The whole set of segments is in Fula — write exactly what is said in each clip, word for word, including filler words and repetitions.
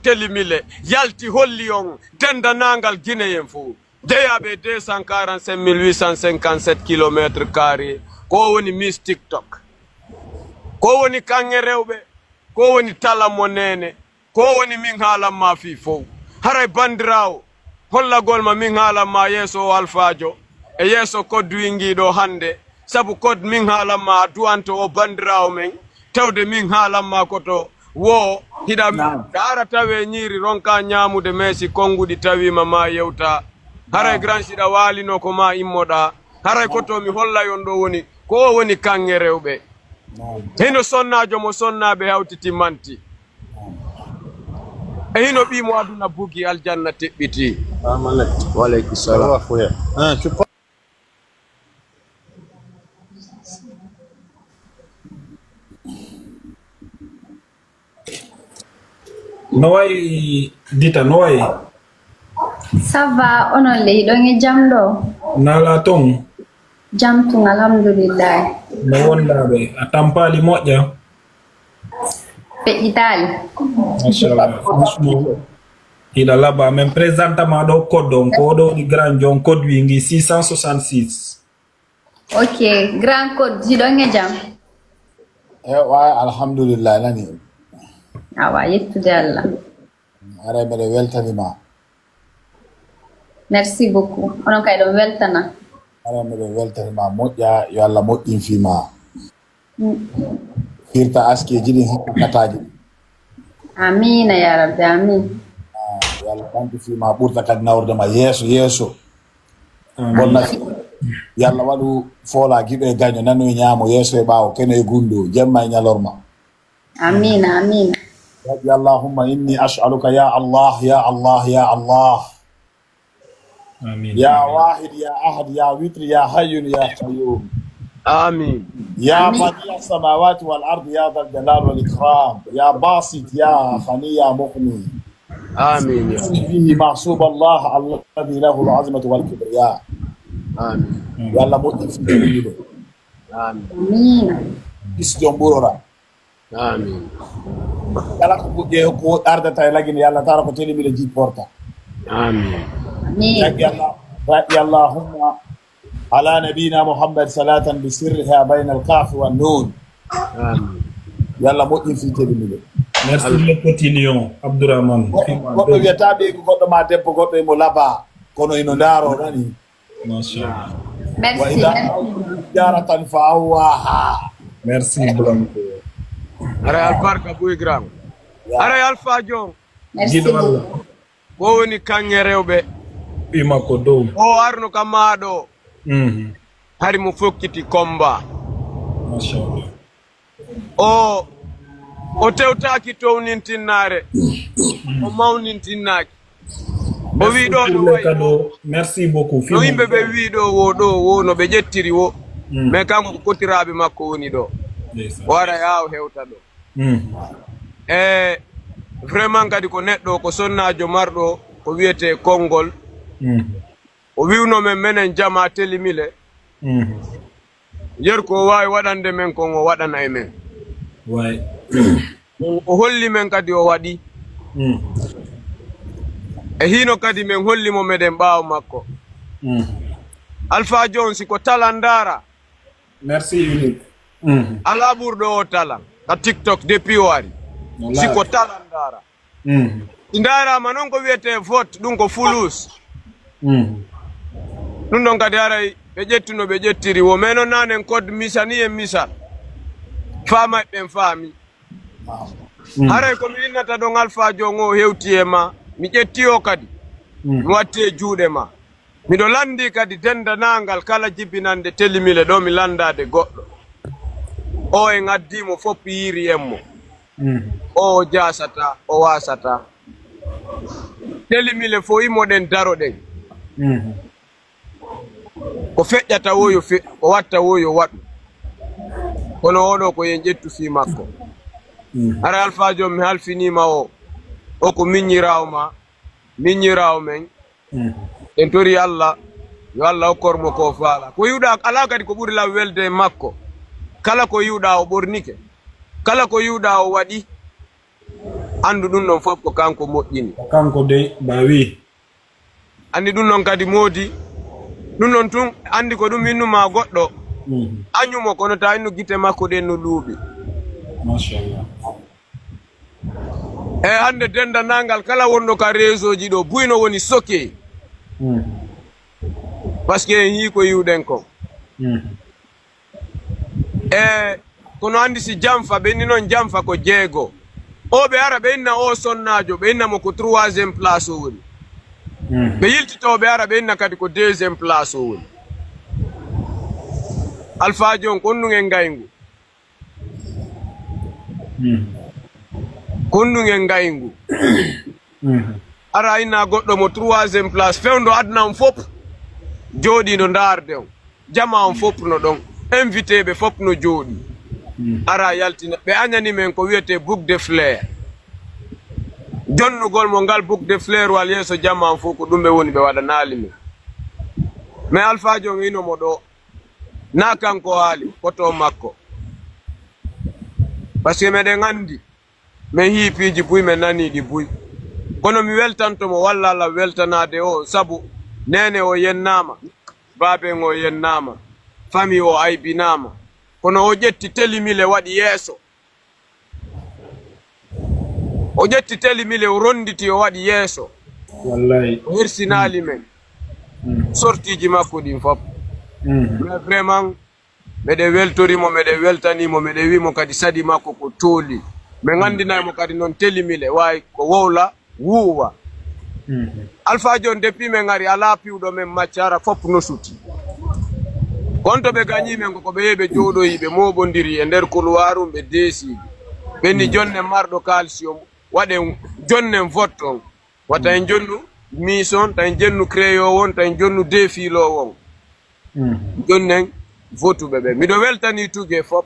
Telimile yalti holli on denndaangal Gineyen fof. Jeyaaɓe deux cent quarante-cinq mille huit cent cinquante-sept kilomètres carrés, ko woni Miss TikTok. Ko woni kaŋŋe rewɓe, ko woni tala mo neene, ko woni min haalan ma fii fof. Haray banndiraawo, hollagol ma min haalan ma yeeso o alfaajo, e yeeso koddu wingiiɗo hannde, sabu kod min haalan ma a du'anto o banndiraawo men, tawde min haalan ma koto wo hiɗa Naam. Ara tawe ñiiri ronka ñaamude, mais si konnguɗi tawiima ma yewta. Haray Naam. Grand siɗa waalino ko ma immoɗa. Haray Naam. Koto mi hollay on ɗo woni, ko o woni kaŋŋe rewɓe. Naam. Hino sonnaajo mo sonnaaɓe hawtiti manti. Naam. E hino ɓii mo aduna bugi aljanna teɓɓiti. Salamu aleykum. Wa aleykum salam. Ah, tu pa- No wayi Dita, no wayi? Ça va, onon le, hiɗon e jam ɗo? Nala ton? Jam tun, alhamdulillahi. No wondaɓe? A tampali moƴƴa? Feƴƴitaali. Machallah. Franchement, hiɗa laba. Min présenta ma ɗo code on. Ko ɗo woni grand jon code wingi six cent soixante-six. Ok, grand code, hiɗon e jam? Ewa, alhamdulillah, nani. Awa, yettude Allah. Aray mbeɗa weltani ma. Merci beaucoup. Onon kay ɗon weltana. Aray mbeɗa weltani ma moƴƴa, yo Allah moƴƴin fii ma. Mm. Firta askeji ɗin, hokka kataaji ɗin. Amiina ya Rabbi, amiin. Ah, yo Allah ɓantu fii ma, ɓurta kadi nawrude ma yeeso, yeeso. Amiin. Bonna fii. Yo Allah waɗu foola giɗo e gaño, nano e ñaamo, yeeso e ɓaawo, keno e gunndo, jemma e ñalorma. Amiina, amiina. Rabbi Allahumma inni as'aluka ya Allah, ya Allah, ya Allah. Amiin. Ya Wahid, ya Ahad, ya Witr, ya Hayyun, ya Qayyum. Amiin. Ya Amiin. Badi as-samawati wal ardi, ya dhal jalal wal ikram. Ya Basit, ya Ghani, ya Mughni. Amiin. Ya. Fihi mahsub Allah alladhi lahu al-azmatu wal kibriya. Amiin. Yo Allah moƴƴin fii ɗum. Amiin. Amiin. Is jom ɓurora. Amin. Kala ko buƴƴe ko ardata e lagine, yo Allah taala ko teli mbiɗa jipporta. Amin. Amin. Taggi Allah, taggi Allahumma ala nabiyina Muhammad salatan bi sirriha bayna al-kaf wa nun. Amin. Yo Allah moƴƴin fii teli mbiɗa. Merci le petit lion, Abdourahmane. Goɗɗo, goɗɗo wiyata ɓeygu goɗɗo ma debbo goɗɗo emo laba, kono ino ndaaro nani. Machallah. Merci, merci. Jaratan fa awwaha. Merci beaucoup. Aray albarka buy grand. Ya. Aray alfa jon. Merci Giɗo Allah. Beaucoup. Ko woni kaŋŋe rewɓe? Ɓi makko dow. O arno ka maaɗo. Mhm. Hari mo fokkiti komba. Machallah. O, o tewtaaki townintinnaare, o mawnintinnaaki. O wi ɗo no wayi. Merci beaucoup. No yimɓe ɓe wi ɗo wo, ɗo wo, no ɓe ƴettiri wo. Mm. Mais kanko ko kotiraaɓe makko woni ɗo. Ndeysaan. O ara yaa o hewta ɗo. Mm. E vraiment kadi ko neɗɗo, ko sonnaajo marɗo ko wiyetee konngol. Mm. O wi'uno men, menen jamaa Telimile. Mhm. Yer ko o waawi waɗande men kon, o waɗana e men. Waay. O, o holli men kadi o waɗi. Mhm. E hino kadi men holli mo meɗen ɓaawo makko. Mhm. Alpha Jones, si ko talan ndaara. Merci unique. Mhm. Alaa ɓurɗo o talan. Ka TikTok depuis o ari. Wallahi. Si ko talan ndaara. Mhm. Si ndaaraama noon ko wiyetee vote, ɗum ko fulus. Mhm. Ɗum ɗon kadi haray ɓe ƴettuno ɓe ƴettiri wo. Mais noon naanen code misani e misal. Faamay ɓen faami. Mhm. Haray ko mi innata ɗon Alpha Jon o hewti e ma. Mi ƴetti o kadi. Mhm. Mi watti e juuɗe ma. Miɗo lanndii kadi denndaangal kala jibinannde Telimile ɗo mi lanndaade goɗɗo. O en addii mo fof yiiri en mo. Mhm. O, o jaasata, o waasata. Telimile fof imoɗen daroɗen. Mhm. Ko feƴƴata wo yo feƴƴu, ko watta wo yo waɗu. Kono oɗo ko yen ƴettu fii makko. Mhm. Hara Alpha Jon mi halfiniima o. O ko miññiraawo ma, miññiraawo men. Mm. En tori Allah, yo Allah hokkor mo ko faala. Ko yi'uɗaa, alaa kadi ko ɓuri lan welde e makko. Kala ko yi'uɗaa o ɓornike. Kala ko yi'uɗaa o waɗi. Anndu ɗum ɗon fof ko kanko moƴƴini. Ko kanko dey, ba wi. Anndi ɗum ɗon kadi moodi. Ɗum ɗon tun, anndi ko ɗum innuma goɗɗo. Mhm. Añumo, kono ta innu gite makko ɗen no luuɓi. Machallah. E hannde denndanangal kala wonɗo ka réseau ji ɗo, buy no woni soke. Mhm. Parce que en yii ko yiwɗen kon. Mhm. E kono anndi si janfa, ɓe inni noon janfa ko jeego. O ɓe ara ɓe inna o sonnaajo, ɓe inna mo ko troisième place o woni. Mhm. Ɓe yiltito ɓe ara ɓe inna kadi ko deuxième place o woni. Alfaajo on, kon ɗum en ngayngu. Mhm. Kon ɗum en ngayngu. Mhm. Ara inna goɗɗo mo troisième place, fewndo aduna on fof jooɗiino ndaarde on. Jama on fof no ɗon. Invité ɓe fof no jooɗi. Mhm. Ara yaltina. Ɓe añani men ko wiyetee bouquet de fleurs. Jonnugol mo ngal bouquet de fleurs wal yeeso jama on fof ko ɗum ɓe woni ɓe waɗanaali men. Mais Alfaajo on ino mo ɗo. Na kanko haali, koto makko. Parce que meɗen anndi, men hii piiji buy, men nanii ɗi buy. Kono mi weltanto mo, walla Allah weltanaade o, sabu neene o yennaama, baaben o yennaama, famille o aybinaama. Kono o ƴetti telimile waɗi yeeso. O ƴetti telimile, o ronditi, o waɗi yeeso. Wallahi. O hersinaali men. Mm. Sortiiji makko ɗin fof. Mm. Mais vraiment, meɗen weltori mo, meɗen weltanii mo, meɗen wi'i mo kadi sadi makko ko tooli. Min nganndinay mo kadi noon telimile, waawi ko wowla, wuuwa. Mhm. Alfaajo on, depuis min ngari, alaa piwɗo men macca, hara fof no suti. Kon to ɓe gañii men ko, ko ɓe yehi ɓe jooɗoyi, ɓe mooɓondiri e nder couloir um, ɓe deesi. Ɓe ni, mhm, jonnen marɗo calcium, waɗen jonnen vote on. Wata en jonnu miis on, ta en jonnu crayon on, ta en jonnu défilé on. Mhm. Jonnen votuɓe ɓe. Miɗo weltanii Tuge fof,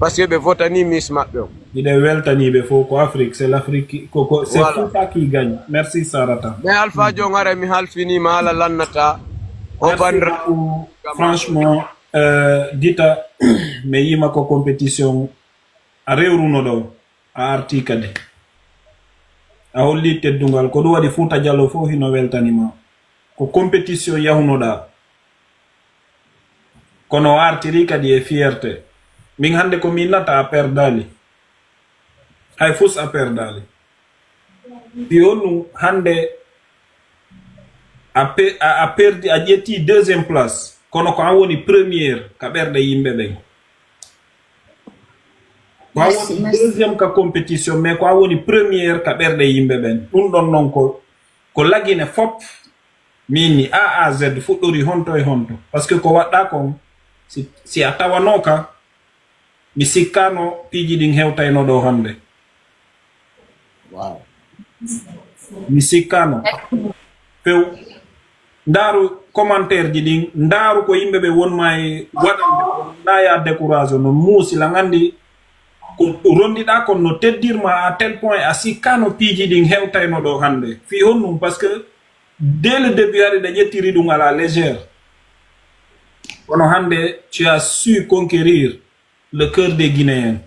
parce que ɓe votanii miis maɓɓe on. Miɗo weltanii ɓe fof, ko Afrique, c'est l'Afrique qui, ko, ko, c'est, voilà, Fouta qui gagne. Merci, Sarata. Mais Alfaajo on, ara mi halfiniima, haala lannataa. O, merci bandira beaucoup. Franchement, euh, Gita, mi yiima ko compétition a rewruno ɗo. A artii kadi. A hollii teddungal. Ko ɗum waɗi Fuuta Jaloo fof hino weltanii ma. Ko compétition yahunoɗaa. Kono o artirii kadi e fierté. Min hannde ko min nata a perdaali. Hay fus a perdaali. Fii honɗum hannde a pe-, a, a perdi, a ƴetti deuxième place, kono ko an woni première ka ɓerɗe yimɓe ɓen. Ko an, merci, woni, merci, deuxième ka compétition, mais ko an woni première ka ɓerɗe yimɓe ɓen. Ɗum ɗon non ko, ko Lagine fop, min ni A à Z fuɗɗori honto e honto. Parce que ko waɗɗaa kon, si, si a tawanooka, mi sikkaano piiji ɗin hewtayno ɗo hannde. Wow. Mi sikkaano. Few. Ndaaru commentaire ji ɗin, ndaaru ko yimɓe ɓe wonma e waɗande, na ya décourage no muusi, la nganndi ko rondiɗaa kon no teddirma à tel point a sikkaano piiji ɗin hewtayno ɗo hannde. Fii honɗum? Parce que dès le début, hari ɗa ƴettiri ɗum à la légère. Kono hannde, tu as su conquérir le cœur des Guinéens.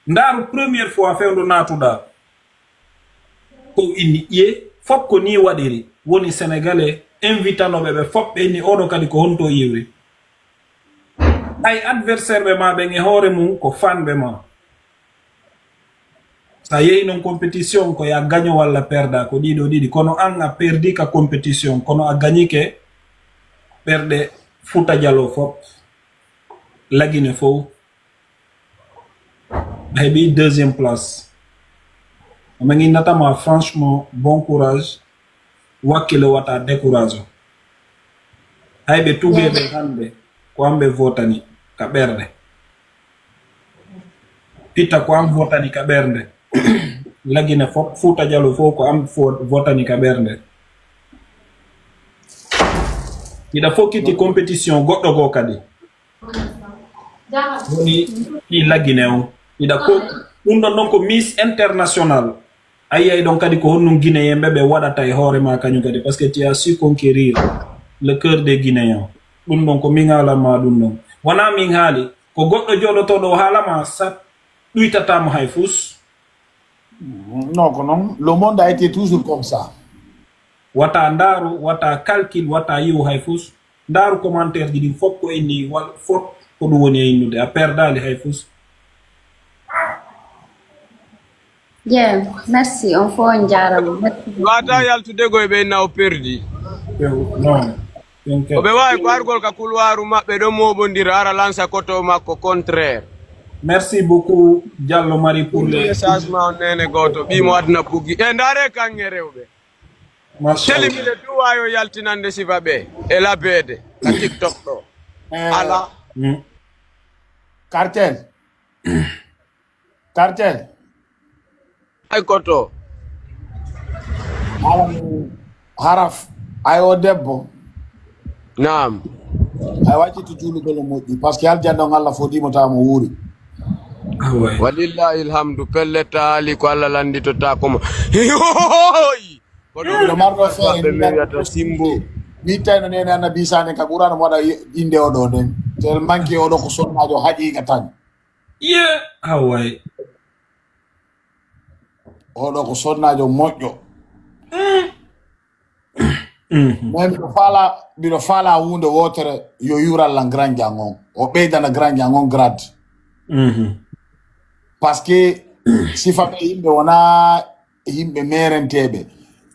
Ndaaru première fois fewndo naatuɗaa. Ko inni ƴiye, fof ko nii waɗiri. Woni Sénégalais, invitanooɓe ɓe fof, ɓe inni oɗo kadi ko honto iwri. Hay adversaire ɓe ma ɓen e hoore mum ko fanɓe ma. Sa yehi noon compétition ko ya gaño walla perda, ko ɗiɗo ɗiɗi. Kono an a perdi ka compétition, kono a gañike ɓerɗe Fuuta Jaloo fof, Lagine fof. A heɓi deuxième place. Omin innatama franchement, bon courage. Wakkilo wata décourage o. Hay ɓe tugeɓe hannde, ko an ɓe votani ka ɓernde. Pitta ko an votani ka ɓernde. Lagine fof, Fuuta Jaloo fof ko an fo-, votani ka ɓernde. Hiɗa fokkiti compétition goɗɗo goo kadi. Woni ɗi Lagine on. Hiɗa ko, ɗum ɗon noon ko Miss International. A yiyay ɗon kadi ko honɗum Guinéen ɓe ɓe waɗata e hoore ma kañum kadi, parce que tu as su conquérir le cœur des Guinéens. Ɗum ɗon ko min haalan ma ɗum ɗon. Wonaa min haali, ko goɗɗo jooɗotooɗo o haala ma, sa ɗuytataa mo hay fus. Non, ko noon. Le monde a été toujours comme ça. Wata ndaaru, wata calcul, wata yi'u hay fus. Ndaaru commentaire ji ɗin fof ko inni wal fof ko ɗum woni e innude. A perdaali hay fus. Bien, merci. On fof on jaarama. Merci. Wata yaltude goy ɓe na o perdi. Non. Thank you. Oɓe waawi ko argol ka couloiru maɓɓe ɗo moɓondira ara lansa koto makko contraire. Merci beaucoup, Diallo Marie, pour les. Message ma on nene gooto ɓii mo aduna buggi e ndaare kanŋe rewɓe. Machallah. Telimile duwayo yaltinande sifa ɓe e labeede ka TikTok ɗo. Ala. Mm. Cartel. Cartel. Ay koto. Haraf. Ay o debbo. Naam. Ay waccitu juulugol o moƴƴi. Parce que aljanna on Allah fodimo tawa mo wuuri. Ah ouais. Walillahi alhamdu, pellet taali ko Allah landitota ko mo. Hihohohoy. Ko ɗo Miɗo marɗo feere ɓe mi wiyata simbo. Mi tawno nene annabi Isa nden ka Qur'an mo waɗa inde oɗo nden. Tellement que oɗo ko sonnajo haqiqa tan. Ye, ah ouais. Oɗo ko sonnajo moƴƴo. Mhm. Mais miɗo faala miɗo faala hunde wotere yo yural lan grand jang on. O ɓeydana grand jang on grade. Mhm. Parce que sifa ɓe yimɓe wona yimɓe merenteɓe.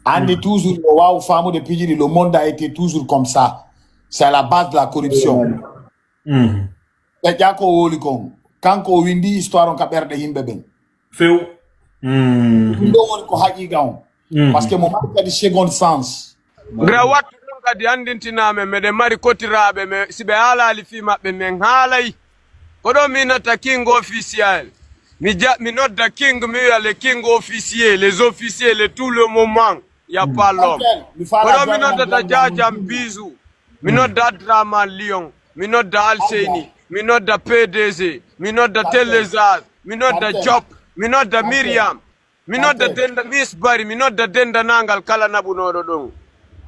Andi toujours o wawa famude piiji ɗi, le monde a été toujours comme ça. C'est à la base de la corruption. Mhm. Ƴaƴƴa ko woli kon. Kanko o windi histoire on ka ɓerɗe yimɓe ɓen. Few. Mhm. Ɗum ɗo woni ko haqiqa on. Mhm. Parce que mo mari kadi seconde sens. Gra wattu ɗum kadi anndintinaa men, meɗen mari kotiraaɓe, mais si ɓe haalaali fii maɓɓe, men haalay. Ko ɗo mi natta king officiel. Mi ja, mi nodda king, mi wiya le king officier, les officiers, le tout le moment. Y a pas l'homme. Ko ɗo mi noddata Jajam Bisou. Mi nodda Adraman Lion. Mi nodda Alseyni. Mi nodda P D G. Mi nodda Télésage. Mi nodda Job. Mi nodda Myriam. Mi nodda denda Miss Bari, mi nodda dendanangal kala naɓunooɗo ɗon.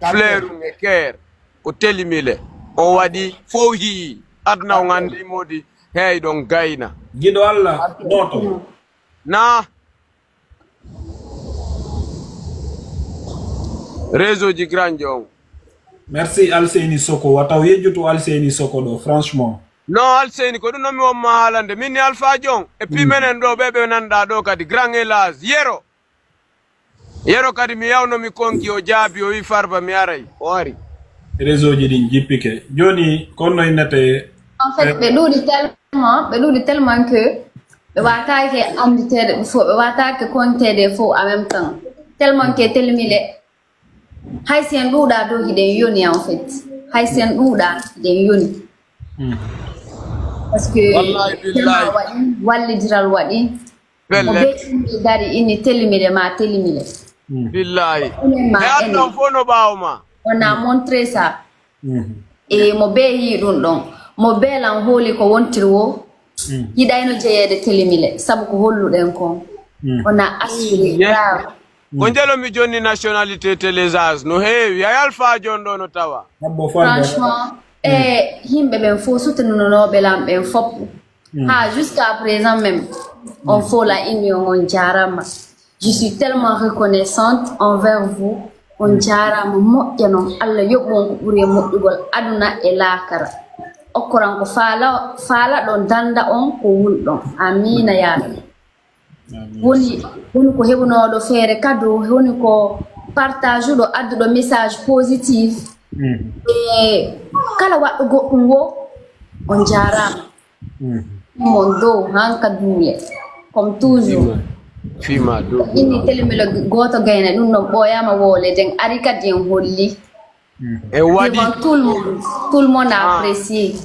Fleeru e keer, ko telimile. On waɗi fow hii, aduna on anndi modi, hey ɗon gayna. Giɗo Allah, nooto. Na réseau ji grande on. Merci Alseyni Soko, wata o yejjutu Alseyni Soko ɗo, franchement. Non, Alseyni, ko ɗum noon mi wonma haalande. Min ni Alpha John, e puis menen ɗo, ɓe ɓe nanɗa ɗo kadi, grand élage, Yero. Yero kadi mi yawno mi konki, o jaabi, o wi Farba mi aray, o ari. Réseau ji ɗin jippike. Joni, ko honno innete? En fait, ɓe ɗuuɗi tellement, ɓe ɗuuɗi tellement que ɓe wataake annditeede ɓe fof, ɓe wataake konteede fof en même temps. Tellement que telimile, hay si en ɗuuɗa ɗo hiɗen yoni en fait. Hay si en ɗuuɗa hiɗen yoni. Parce que Wallahi, billahi. Tellement waɗi, wallidiral waɗi. Mo Pellet. Be inni dari inni telimile ma telimile. Billahi. Enen ma E aduna enen. On fof no ɓaawo ma. On a montré ça. E mo be yii ɗum ɗon. Mo be lan hooli ko wontiri wo. Yiɗayno jeyeede telimile. Sabu ko holluɗen kon. On a assuré. Yeah. Bravo. Ko njelo mi jonni nationalité télésiège no heewi. Ay Alpha John ɗo no tawa. Abbo Farba. Franchement, e yimɓe ɓen fof, soutenunooɓe lan ɓen fof. Ha, jusqu'à présent même, on fof la union, on jaarama. Je suis tellement reconnaissante envers vous. On jaarama moƴƴa noon. Allah yoɓu on ko ɓuri e moƴƴugol aduna e laakara. Okkoran ko faala, faalaɗon, danda on ko wulɗon. Amiina yaa Rabbi. Woni, woni ko heɓunooɗo feere kado, woni ko partage uɗo adduɗo message positif. E kala waɗɗo goɗɗum wo, on jaarama. Mon dow hanka duule. Comme toujours. Fima dow. Inni telimile gooto gayna ɗum ɗon ɓooyama woole den ari kadi en holli. E waɗi. Devant tout le monde, tout le monde a apprécié.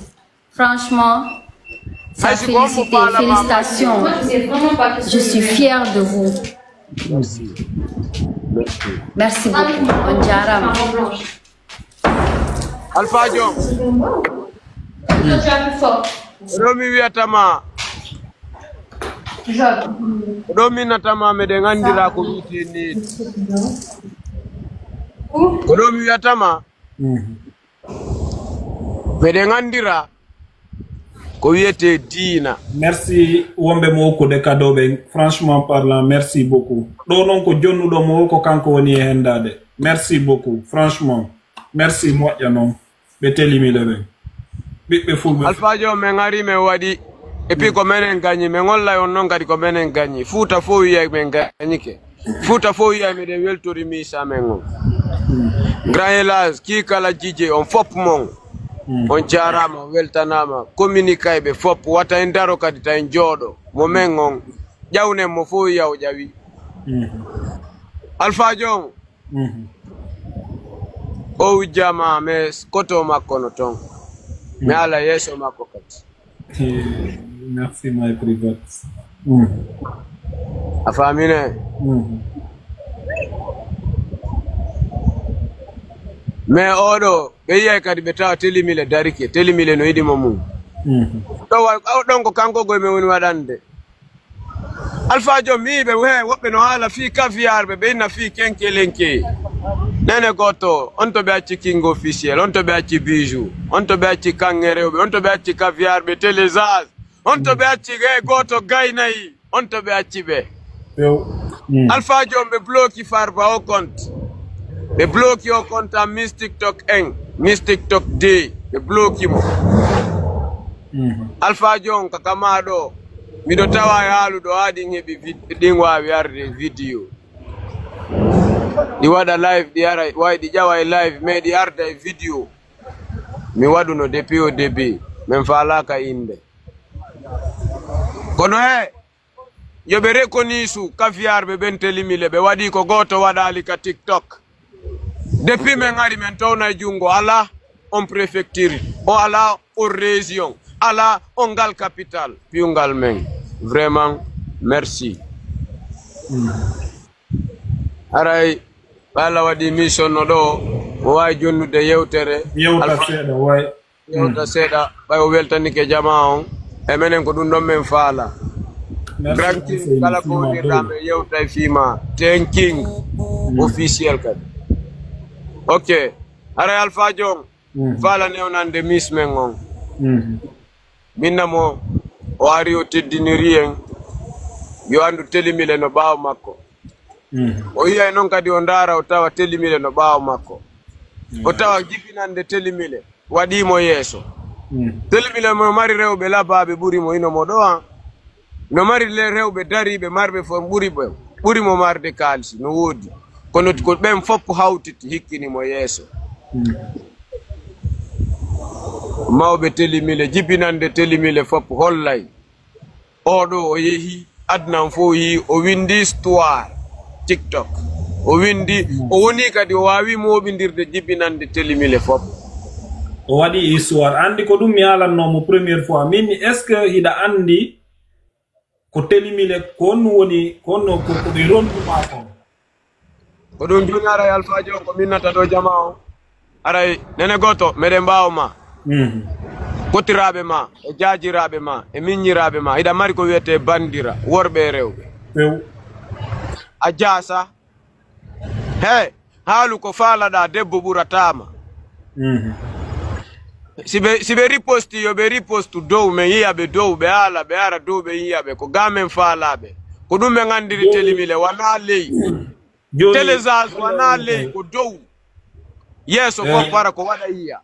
Franchement, ça Merci beaucoup, félicité, Bala Mama. Félicitations. Je suis fière de vous. Merci beaucoup. On jaarama. Alpha John. Ko ɗo mi wiyatama. Ko ɗo mi natama meɗen anndira ko wiyetee needi. Ko ɗo mi wiyatama. Meɗen anndira Ko wiyetee diina. Merci wonɓe mo okkude cadeau ɓen. Franchement parlant, merci beaucoup. Ɗo noon ko jonnuɗo mo o, ko kanko woni e henndaade. Merci beaucoup. Franchement. Merci moƴƴa noon. Ɓe telimile ɓen. Ɓiɓɓe fulɓe. Alpha Joe, men ari, men waɗi. Et puis ko menen gañi. Men hollay on noon kadi ko menen gañi. Fuuta fof wiyay men gañike. Fuuta fof wiyay meɗen weltori misa men on. Grand Elage, kii kala Jije, on fof mon. On jaaraama, on weltanaama. Communiqué ɓe fof, wata en daro kadi, ta en jooɗo. Mo men on, ƴawnen mo fof wiya o ƴawi. Alpha Joe, o wujjaama, mais koto makko no toon. Mi ala yeeso makko kadi. Eh, merci, my private. Mm. A faamine? Mm. Mais oɗo, ɓe yiyay kadi ɓe tawa telimile darike, telimile no yiɗi mo mum. Mm. Ɗo wa-, o ɗon ko kanko goy men woni waɗande. Alpha Joe, mi ɓe he, woɓɓe no haala fii kafiyarɓe, ɓe inna fii kenkelenke. Nene gooto, on to ɓe acci King Officiel, on to ɓe acci Bijou, on to ɓe acci Kaŋŋe Rewɓe, on to ɓe acci kafiyarɓe, Télézage, on to ɓe acci he gooto Gaynayi, on to ɓe acci ɓe. Alpha Joe, ɓe bloki Farba o compte. Ɓe bloki o compte am Miss TikTok un, Miss TikTok deux, ɓe bloki mo. Alpha Joe, ka kama ɗo, miɗo tawa e haaluɗo haa ɗin heɓi vid-, ɗin waawi arde vidéo. Ɗi waɗa live, ɗi ara, way ɗi ƴawa e live, mais ɗi arda e vidéo. Mi waɗuno depuis au début, min faalaaka innde. Kono he, yo ɓe reconnaisse kafiyarɓe ɓen telimile, ɓe waɗi ko gooto waɗaali ka TikTok. Depuis min ari, min townay junngo, alaa on préfecture, o alaa on région, alaa on ngal capital, piyungal men. Vraiment, merci. Haray, ɓay Allah waɗi mission no ɗo, o waawi jonnude yewtere. Yewta Alpha seeɗa, way. Yewta seeɗa, ɓay o weltanike jamaa on. E menen ko ɗum ɗon men faala. Merci, Grand King, Alpha, kala ko woni rame yewta e fii ma. Ten King officiel kadi. Ok. Haray Alpha Joe, faala newnande Miss men on. Min na mo o ari o teddiniri en. Yo anndu telimile no ɓaawo makko. O yiyay noon kadi o ndaara o tawa telimile no ɓaawo makko. O tawa jibinande telimile waɗii mo yeeso. Telimile mo mari rewɓe labaaɓe ɓuri mo ino mo ɗo an. No mari le-, rewɓe dariiɓe marɓe fo ɓuri ɓe, ɓuri mo marde kaalisi, no woodi. Kono ko ɓen fof hawtiti hikkini mo yeeso. Mawɓe telimile, jibinande telimile fof hollay. Oɗo o yehi, aduna on fof o yehi, o windi histoire TikTok. O windi, o woni kadi o waawi mooɓindirde jibinande telimile fof. O waɗi histoire. Anndi ko ɗum mi haalannoo mo première fois. Min, est-ce que hiɗa anndi ko telimile, ko honno woni, ko honno ko, ko ɓe rondu maa kon? Ko ɗum jooni, aray Alpha Joe, ko minnata ɗo jamaa on. Aray, nene gooto, meɗen mbaawa ma. Kotiraaɓe ma, e jaajiraaɓe ma, e miññiraaɓe ma, hiɗa mari ko wiyetee bandira, worɓe e rewɓe. A jaasa. He, haalu ko faalaɗaa, debbo ɓurataa ma. Si ɓe, si ɓe riposti, yo ɓe ripostu dow, men yiya ɓe dow, ɓe haala, ɓe ara dow, ɓe yiya ɓe. Ko ga men faalaaɓe. Ko ɗum men anndiri telimile, wanaa ley. Télézage wanaa ley, ko dow. Yeeso ko para ko waɗa yiya.